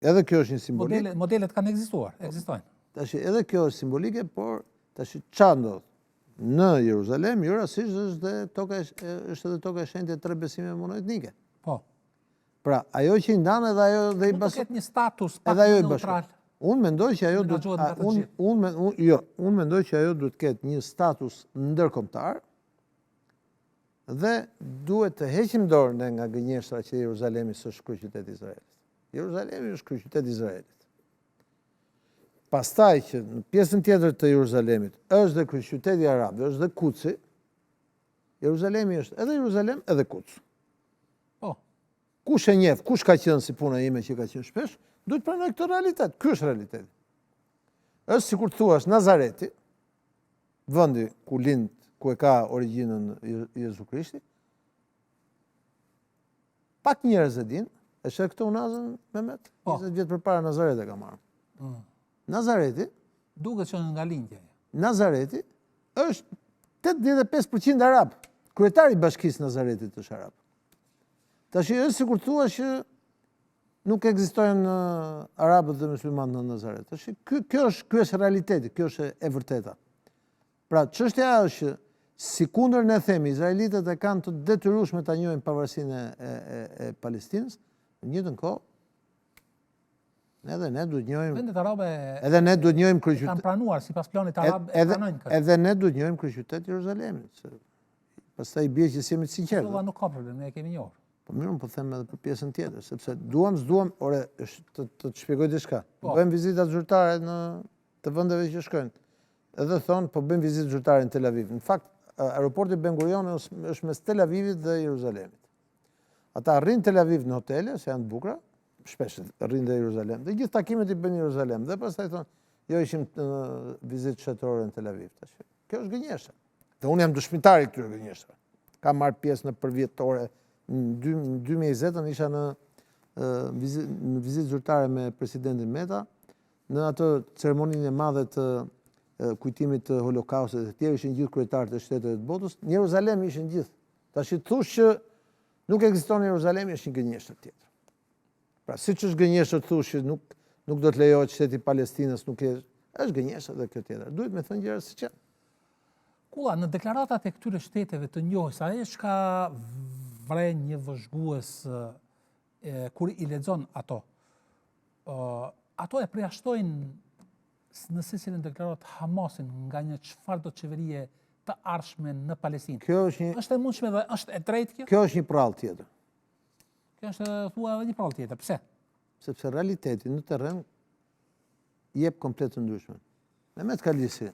Edhe kjo është një simbolikë. Modelet kanë ekzistuar, ekzistojnë. Tash edhe kjo është simbolike, por tash ça ndodh? Në Jeruzalem, jo rastësisht është dhe toka është edhe toka e shenjtë e tre besimeve monoetnike. Po. Pra, ajo që i ndan edhe ajo dhe i bashkon. Mund të ketë një status pak edhe ajo i neutral. Unë mendoj që ajo duhet unë unë unë jo, unë mendoj që ajo duhet të ketë një status ndërkombëtar dhe duhet të heqim dorë ne nga gënjeshtra që Jeruzalemi s'është kryeqytet i Izraelit. Jeruzalemi është kryeqytet i Izraelit. Pastaj që në pjesën tjetër të Jeruzalemit është dhe kryeqyteti i arabëve, është dhe Kudsi. Jeruzalemi është edhe Jeruzalem edhe Kuds. Po. Kush e njeh, kush ka qenë si puna ime që ka qenë shpesh, duhet të pranojë këtë realitet. Ky është realiteti. Është sikur të thuash Nazareti, vendi ku lind, ku e ka origjinën Jezu Krishti, Pak njerëz e dinë, e sheh këtë unazën Mehmet? Po. 20 vjet përpara Nazaret e ka marrë. Mm. Nazareti duket që nga lindja. Nazareti është 85% arab. Kryetari i bashkisë Nazaretit është arab. Tash është sikur thua që nuk ekzistojnë arabët dhe muslimanët në Nazaret. Tash ky kjo është ky është realiteti, kjo është e vërteta. Pra, çështja është që sikundër ne themi, izraelitët e kanë të detyrueshme ta njohin pavarësinë e, e, e, e Palestinës, në njëjtën kohë edhe ne duhet njohim vendet arabe edhe ne duhet njohim kryeqytet kanë pranuar sipas planit arab e pranojnë këtë. Edhe ne duhet njohim kryeqytet Jeruzalemin. Se pastaj i bie që s'jemi të sinqertë. Kosova nuk ka problem, ne e kemi njohur. Po mirë, unë po them edhe për pjesën tjetër, sepse duam, s'duam, ore, është të të, të shpjegoj diçka. Po. Bëjmë vizitat zyrtare në të vendeve që shkojnë. Edhe thonë, po bëjmë vizitë zyrtare në Tel Aviv. Në fakt, aeroporti Ben Gurion është mes Tel Avivit dhe Jeruzalemit. Ata rrinë Tel Aviv në hotele, se janë të bukura, shpesh rrinë dhe Jeruzalem. Dhe gjithë takimet i bëjnë në Jeruzalem. Dhe pastaj thonë, jo ishim në vizitë shtetërore në Tel Aviv. Tash, kjo është gënjeshtër. Dhe unë jam dëshmitar i këtyre gënjeshtrave. Kam marrë pjesë në përvjetore në 2020-ën isha në në vizitë zyrtare me presidentin Meta, Në atë ceremoninë e madhe të kujtimit të Holokaustit e të tjerë ishin gjithë kryetarët e shteteve të botës, në Jeruzalem ishin gjithë. Tash të thush që nuk ekziston Jeruzalemi është një gënjeshtër tjetër. Pra, siç është gënjeshtër të thush që nuk nuk do të lejohet shteti i Palestinës, nuk e është gënjeshtër edhe kjo tjetër. Duhet me thënë gjëra siç janë. Kulla, në deklaratat e këtyre shteteve të njohjes, ajo çka vren një vëzhgues kur i lexon ato, ato e përjashtojnë në secilën deklaratë Hamasin nga një çfarëdo qeverie të ardhshme në Palestinë. Kjo është një është e mundshme dhe është e drejtë kjo? Kjo është një prallë tjetër. Kjo është thua edhe një prallë tjetër. Pse? Sepse realiteti në terren jep komplet të ndryshme. Mehmet Kalisi.